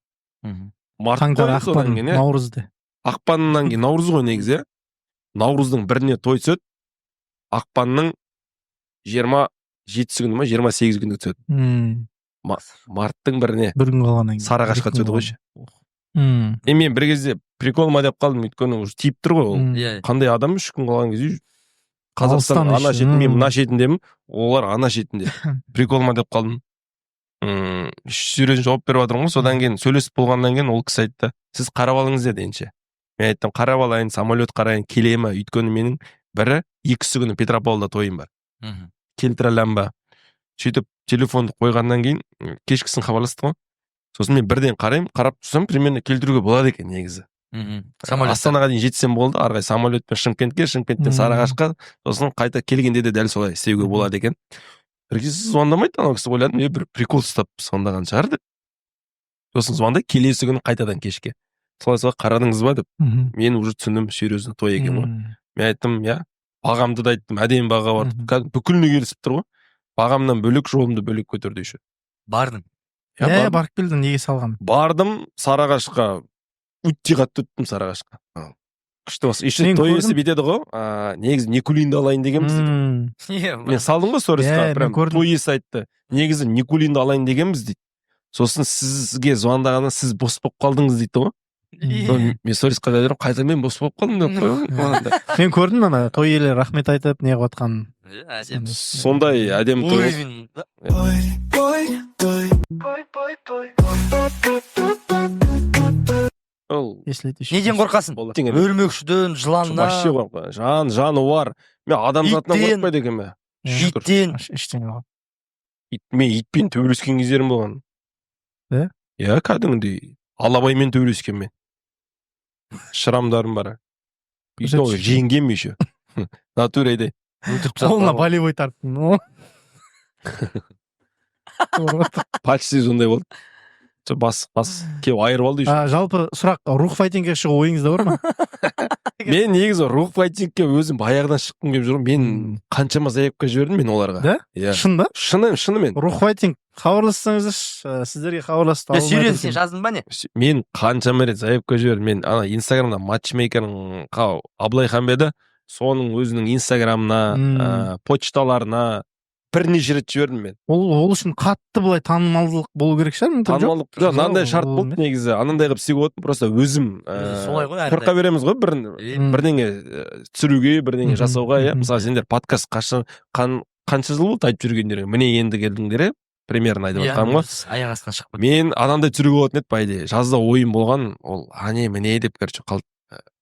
март Қаңтар, қой, содан ақпан, кейін, иә. Наурызды. Ақпаннан кейін наурыз ғой негізі, иә. Наурыздың 1-іне той түседі, ақпанның 27-сі күні ма, 28 күні түседі. Марттың 1-іне Бір күн қалғаннан кейін. Сарыағашқа Екі күн түседі ғой. қалған. Е, мен бір кезде прикол ма деп қалдым, өйткені уже тиіп тұр ғой ол. Қандай адам 3 күн қалған кезде Қазақстан Алыстан ана еще, шетін, мен мына шетіндемін, олар ана шетінде, прикол ма деп қалдым. Серьезно жауап беріп жатырмын ғой. Содан кейін сөйлесіп болғаннан кейін ол кісі айтты: «Сіз қарап алыңыз», — деді. Ендеше мен айттым: «Қарап алайын, самолет қарайын, келе ма, өйткені менің 1-і, 2-сі күні Петропавлда тойым бар, келтіре аламын ба?» Сөйтіп телефонды қойғаннан кейін кешкісін хабарласты ғой. Сосын мен бірден қараймын, қарап тұрсам, примерно келтіруге болады екен негізі. Самолет. Астанаға дейін жетсем болды, ары қарай самолетпен Шымкентке, Шымкенттен Сарыағашқа, сосын қайта келгенде де дәл солай істеуге болады екен. Бір кезде звондамайды анау кісі. Ойладым, е, бір прикол ұстап звондаған шығар деп. Сосын звондайды келесі күні қайтадан кешке: «Солай, солай, қарадыңыз ба?» — деп. Мен уже түсіндім, серьезно той екен ғой. Мен айттым: «Иә». Бағамды да айттым, әдемі баға бар. Кәдімгі бүкіліне келісіп тұр ғой, бағамнан бөлек жолымды бөлек көтерді еще. Бардың? Иә, Иә, бардым. барып келдің, неге салған? Бардым Сарыағашқа, өте қатты өттім Сарыағашқа. Күшті болсын еще. Мен Той көрдім. иесі бүйтеді ғой: «Негізі Никулинді алайын дегенбіз», — дейді. Мен салдым ғой сторисқа. Иә, мен Прям көрдім. той иесі айтты: «Негізі Никулинді алайын дегенбіз», — дейді. «Сосын сізге звондағанда сіз бос болып қалдыңыз», — дейді ғой. Мен сторисқа жазып жіберемін: «Қайда, мен бос болып қалдым?» — деп қоямын. Мен көрдім, ана той иелері рахмет айтып не қылып жатқанын. Әдемі. Сондай әдемі той болды. Уровень да. Ой, ой, той. Ол Если это еще Неден қорқасың? Болды. Өрмекшіден, жыланнан? Вообще қорықпаймын. Жануар, мен адамзатынан Иттен. қорықпайды екенмін, шүкір. Иттен? Ештеңе жоқ. Мен итпен төбелескен кездерім болған. Иә? Иә, кәдімгідей алабаймен төбелескенмін мен, шрамдарым бар. И то Көрсетші. жеңгенмін еще натуре. Өлтіріп тастады. Қолына болевой тарттың. Почти сондай болды. Сол бас келіп айырып алды еще. А, жалпы сұрақ: Рух файтингке шығу ойыңызда бар ма? Мен негізі Рух файтингке өзім баяғыдан шыққым келіп жүр. Мен қаншама заявка жібердім мен оларға. Да? Иә. Шын ба? Шынымен. Рух файтинг, хабарлассаңыздаршы, сіздерге хабарласты. Е, серьезно, сен жаздың ба, не? Мен қаншама рет заявка жібердім. Мен ана Инстаграмда матчмейкерің Абылайхан ба еді, соның өзінің Инстаграмына, почталарына бірнеше рет жібердім мен. Ол үшін қатты былай танымалдылық болу керек шығар, мүмкін, жоқ? Танымалдық жоқ, мынандай шарт Ол болды негізі, анандай қылып істеуге болады. Просто өзім Солай ғой қорқа әрдайым. береміз ғой бір бірдеңе түсіруге, бірдеңе жасауға, иә. Мысалы, сендер подкаст қашан, қанша жыл болды айтып жүргендеріңе? Міне, енді келдіңдер, иә, примерно айтып Иә, жатқаным ғой. біз аяқ астынан шығып кеттік. Мен анандай түсіруге болатын еді, по идее. Жазда ойым болған ол, ане міне деп, короче, қалды.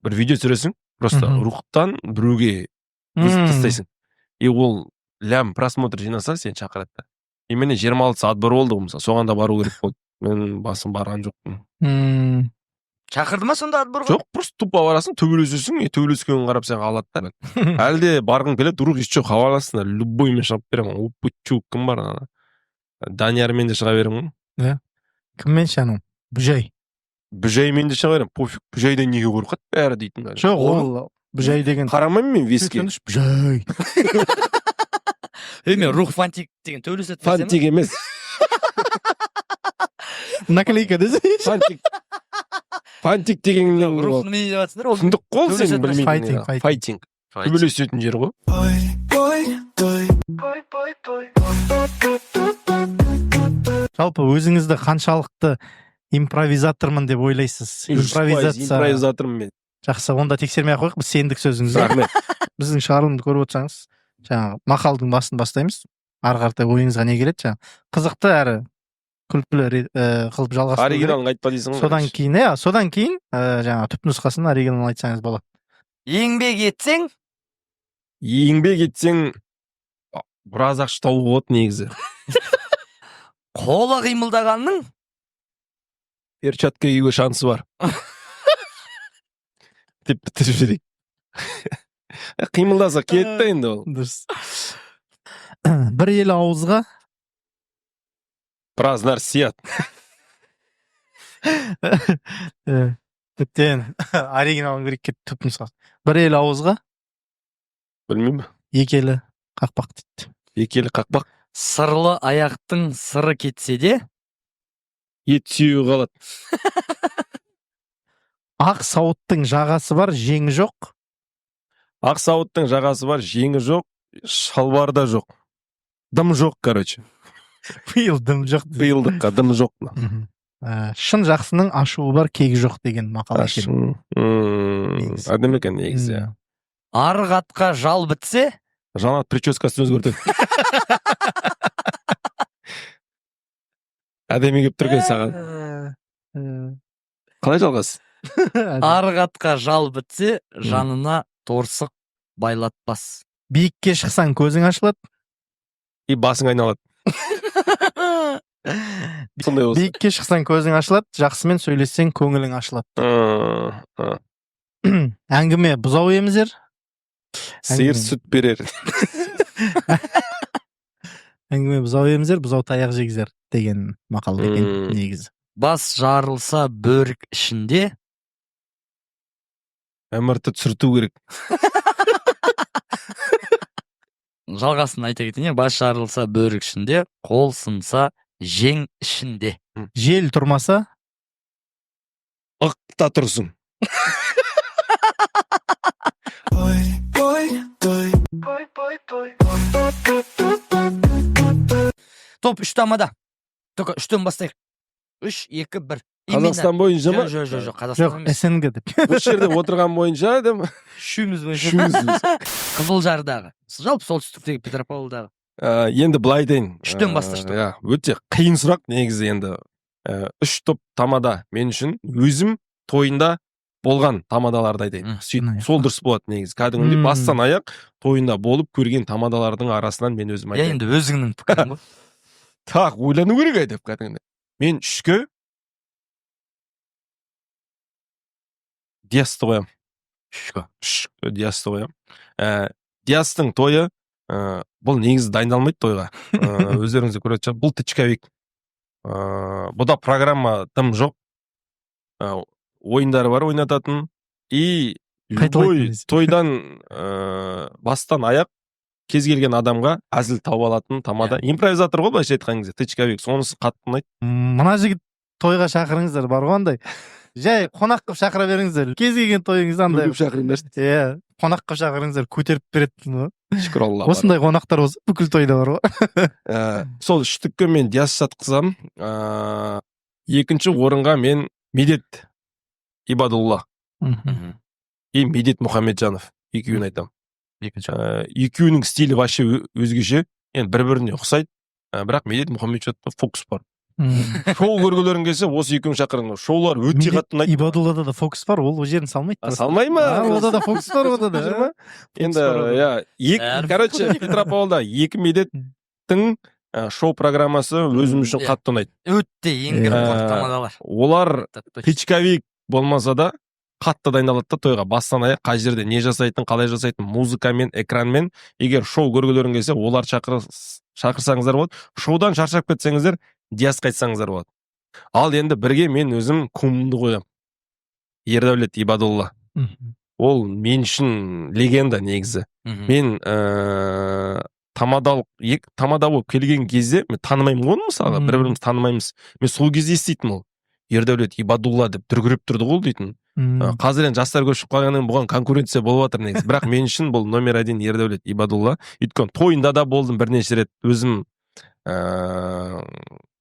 Бір видео түсіресің просто, Рухтан біреуге вызов тастайсың, и ол лям просмотр жинаса, сені шақырады да. И міне, 26-сы отбор болды ғой, мысалы, соған да бару керек болды, мен басым барған жоқпын. Шақырды ма сонда отборға? Жоқ, просто тупо барасың, төбелесесің, и төбелескенін қарап сені алады да. Әлі де барғым келеді. Рух, еще хабарлассыңдар, любоймен шығып беремін. Упучу, кім бар, ана Даниярмен де шыға беремін ғой. Кіммен ше, анау Бүжай? Бүжаймен де шыға беремін, пофиг. Бүжайдан неге қорқады бәрі дейтін. Жоқ, ол Бүжай деген Қарамаймын мен веске. Бүжай. Ей, мен Рух фантик деген төбелесетін нәрсе ма? Фантик емес. Наклейка десе. Фантик, фантик деген. Рух немене деп жатсыңдар ол? Сұмдық қой ол, сен Төбелесетін. білмейтін. Файтинг, файтинг. Файтинг, төбелесетін жер ғой. Ой, ой, той. Жалпы өзіңізді қаншалықты импровизатормын деп ойлайсыз? Импровизация. Импровизатормын мен. Жақсы, онда тексермей ақ қояйық, біз сендік сөзіңізге. Рахмет. Біздің шығарылымды көріп отырсаңыз, жаңағы мақалдың басын бастаймыз, ары қаратай ойыңызға не келеді, жаңағы қызықты әрі күлкілі қылып жалғастыру керек. Оригиналын айтпа дейсің ғой. Содан кейін, иә, содан кейін жаңағы түп нұсқасын, оригиналын айтсаңыз болады. Еңбек етсең Еңбек етсең, біраз ақша табуға болады негізі. Қолы қимылдағанның Перчатка киюге шансы бар деп бітіріп жіберейік. Қимылдаса кетті да енді ол. Дұрыс. Бір елі ауызға Біраз нәрсе сияды. Тіптен оригиналын көрейік, кеп түп нұсқасы. Бір елі ауызға, Білмеймін. екі елі қақпақ дейді. Екі елі қақпақ. Сырлы аяқтың сыры кетсе де, Ет сүйегі қалады. Ақ сауыттың жағасы бар, жеңі жоқ. Ақ сауыттың жағасы бар, жеңі жоқ, шалбары да жоқ, дым жоқ, короче. Биыл дым жоқ дейді. Биылдыққа дым жоқ. Мхм. Шын жақсының ашуы бар, кегі жоқ деген мақал екен. Шын. Негізі. Әдемі екен негізі, иә. Арық атқа жал бітсе, Жанат прическасын өзгертеді. Әдемі келіп тұр екен саған. Қалай, жалғас? Әдемі. Арық атқа жал бітсе, жанына торсық байлатпас. Биікке шықсаң, көзің ашылады. И басың айналады сондай болса. Биікке шықсаң, көзің ашылады, жақсымен сөйлессең, көңілің ашылады. Әңгіме бұзау емізер. Сиыр Әңгіме. сүт берер. Әңгіме бұзау емізер, бұзау таяқ жегізер деген мақал екен негізі. Бас жарылса бөрік ішінде, МРТ түсірту керек. Жалғасын айта кетейін, иә. Бас жарылса бөрік ішінде, қол сынса жең ішінде. Жел тұрмаса, Ықта тұрсың. Ой, ой, той. Ой, ой, той. Топ үш тамада. Только үштен бастайық. Үш, екі, бір. Қазақстан бойынша ма? Жоқ, жоқ, жоқ, Қазақстан Жоқ, емес. СНГ деп. Осы жерде отырған бойынша деп. Үшеуміз бойынша. Үшеуміз. Қызылжардағы, жалпы солтүстіктегі, Петропавлдағы. Енді былай айтайын. Үштен басташы. Иә, өте қиын сұрақ негізі енді. Үш топ тамада мен үшін өзім тойында болған тамадаларды айтайын. Сөйтіп, сол дұрыс болады негізі. Кәдімгідей бастан аяқ тойында болып көрген тамадалардың арасынан мен өзім айтайын. Енді өзіңнің пікірің ғой. Так, ойлану керек ай деп кәдімгідей. Мен үшке Диасты қоямын. Үшке. Үш Диасты қоямын. Диастың тойы, бұл негізі дайындалмайды тойға. Өздеріңіз де көретін шығар. Бұл тычковик. Бұда программа тым жоқ. Ойындары бар ойнататын. И любой Қайталайтын емес. тойдан бастан аяқ кез келген адамға әзіл тауып алатын тамада. Импровизатор ғой, былайша айтқан кезде, тычковик. Сонысы қатты ұнайды. Мына жігіт тойға шақырыңыздар, бар ғой андай. Жай қонақ қылып шақыра беріңіздер. Кез келген тойыңызда андай. Шақырыңдаршы. Иә, қонақ қылып шақырыңыздар, көтеріп береді. Шүкір Аллаға. Осындай қонақтар болса, бүкіл тойда бар ғой. Сол үштікке мен Диас жатқызамын. Екінші орынға мен Медет Ибадулла и Медет Мұхамеджанов екеуін айтамын. Екінші. Екеуінің стилі вообще өзгеше. Енді бір біріне ұқсайды. Бірақ Медет Мұхамеджановта фокус бар. Шоу көргілерің келсе, осы екеуін шақырыңдар. Шоулар өте Медет қатты ұнайды. Ибадуллада да фокус бар, ол ол жерін салмайды. А, салмай ма? А, ода да фокус бар, ода да. Жүр ма? Енді бар ода. иә, екі, короче, Петропавлда екі Медеттің шоу программасы өзім үшін қатты ұнайды. Өте ең тамадалар. Олар Так точно. тычковик болмаса да қатты дайындалады да тойға, бастан аяқ қай жерде не жасайтын, қалай жасайтын, музыкамен, экранмен. Егер шоу көргілерің келсе, олар шақырсаңыздар болады. Шоудан шаршап кетсеңіздер, Диасқа айтсаңыздар болады. Ал енді бірге мен өзім кумымды қоямын, Ердәулет Ибадулла. Ол мен үшін легенда негізі. Мен тамадалық тамада болып келген кезде мен танымаймын ғой оны, мысалға, бір бірімізді танымаймыз. Мен сол кезде еститінмін, ол Ердәулет Ибадулла деп дүркіреп тұрды ғой дейтін. Қазір енді жастар көшіп қалғаннан кейін бұған конкуренция болып жатыр негізі, бірақ мен үшін бұл номер один Ердәулет Ибадулла, өйткені тойында да болдым бірнеше рет өзім,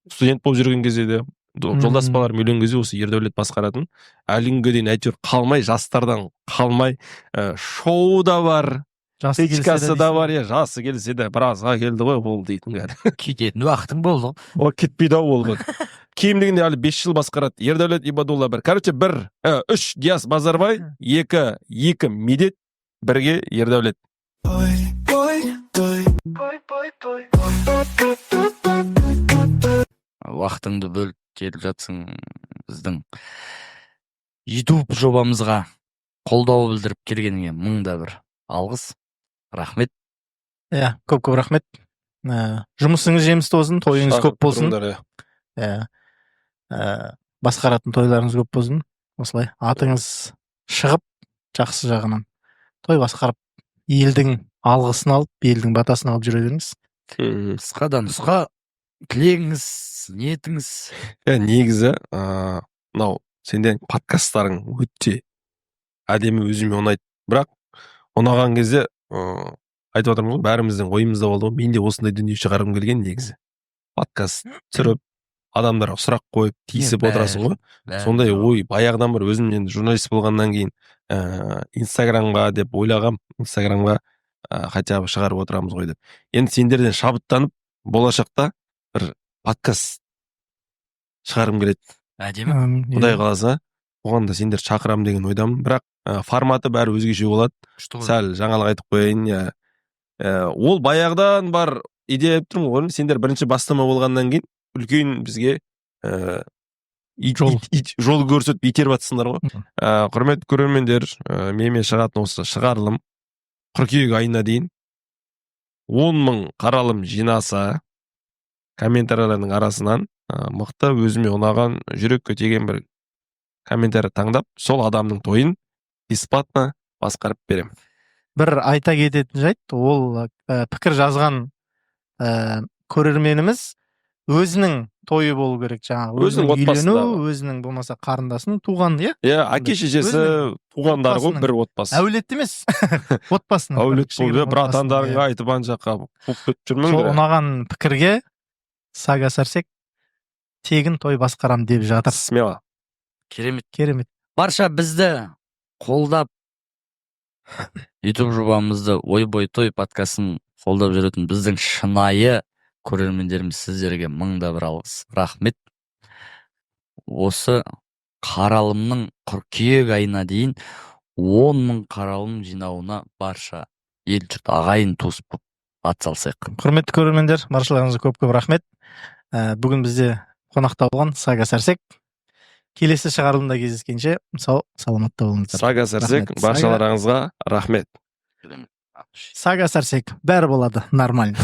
студент болып жүрген кезде де, жолдас балаларым үйленген кезде осы Ердәулет басқаратын. Әлі күнге дейін әйтеуір қалмай, жастардан қалмай, шоу да бар, Жасы келсе де тычкасы да дейсің. бар, иә, жасы келсе де біразға келді ғой бұл дейтін кәдімгі. Кететін уақытың болды ғой. О, кетпейді ау ол. Кем дегенде әлі 5 жыл басқарады Ердәулет Ибадулла. Бір, короче, бір, үш Диас Базарбай, екі Медет, бірге Ердәулет. Ой, ой, той. Ой, ой, той. Уақытыңды бөліп келіп жатсың, біздің YouTube жобамызға қолдау білдіріп келгеніңе мың да бір алғыс, рахмет. Иә, көп көп рахмет. Жұмысыңыз жемісті болсын, тойыңыз көп болсын. Шақырып тұрыңдар, иә. Иә. Басқаратын тойларыңыз көп болсын. Осылай атыңыз шығып, жақсы жағынан той басқарып, елдің алғысын алып, елдің батасын алып жүре беріңіз. Қысқа да нұсқа тілегіңіз, ниетіңіз? Иә, негізі мынау сенде подкасттарың өте әдемі, өзіме ұнайды. Бірақ ұнаған кезде айтып жатырмын ғой, бәріміздің ойымызда болды ғой. Мен де осындай дүние шығарғым келген негізі, подкаст түсіріп, адамдарға сұрақ қойып, тиісіп отырасың ғой. Сондай ой баяғыдан бір өзім енді журналист болғаннан кейін инстаграмға деп ойлағам, инстаграмға хотя бы шығарып отырамыз ғой деп. Енді сендерден шабыттанып, болашақта бір подкаст шығарғым келеді. Әдемі. Құдай қаласа, оған да сендер шақырамын деген ойдамын. Бірақ форматы бәрі өзгеше болады. Күшті ғой. Сәл жаңалық айтып қояйын, иә. Ол баяғыдан бар идея айтып тұрмын ғой. Сендер бірінші бастама болғаннан кейін үлкен бізге Жол. Жол көрсетіп, итеріп жатсыңдар ғой. Құрметті көрермендер, менімен шығатын осы шығарылым қыркүйек айына дейін 10 000 қаралым жинаса, комментарийлердің арасынан мықты, өзіме ұнаған, жүрекке тиген бір комментарий таңдап, сол адамның тойын бесплатно басқарып беремін. Бір айта кететін жайт: ол пікір жазған көрерменіміз өзінің тойы болу керек жаңағы. Өзінің Өзінің отбасындағы. үйлену, өзінің болмаса қарындасының туған, иә. Иә, әке шешесі, Өзінің туғандары ғой, отбасының. бір отбасы. Әулет емес, отбасының. Әулет кішігірім болып, иә, отбасының, братандарыңа иә. айтып, ана жаққа қуып кетіп Сол жүрмеңдер. ұнаған пікірге Сага Сәрсек тегін той басқарам деп жатыр. Смело. Керемет. Керемет. Барша бізді қолдап, Ютуб жобамызды, «Ойбой той» подкастын қолдап жүретін біздің шынайы көрермендеріміз, сіздерге мың да бір алғыс, рахмет. Осы қаралымның қыркүйек айына дейін 10 000 қаралым жинауына барша ел жұрт, ағайын туыс болып атсалысайық. Құрметті көрермендер, баршаларыңызға көп көп рахмет. Бүгін бізде қонақта болған Сага Сәрсек. Келесі шығарылымда кездескенше сау саламатта болыңыздар. Сага Сәрсек. Рахмет. Баршаларыңызға рахмет. Сага Сәрсек, бәрі болады нормально.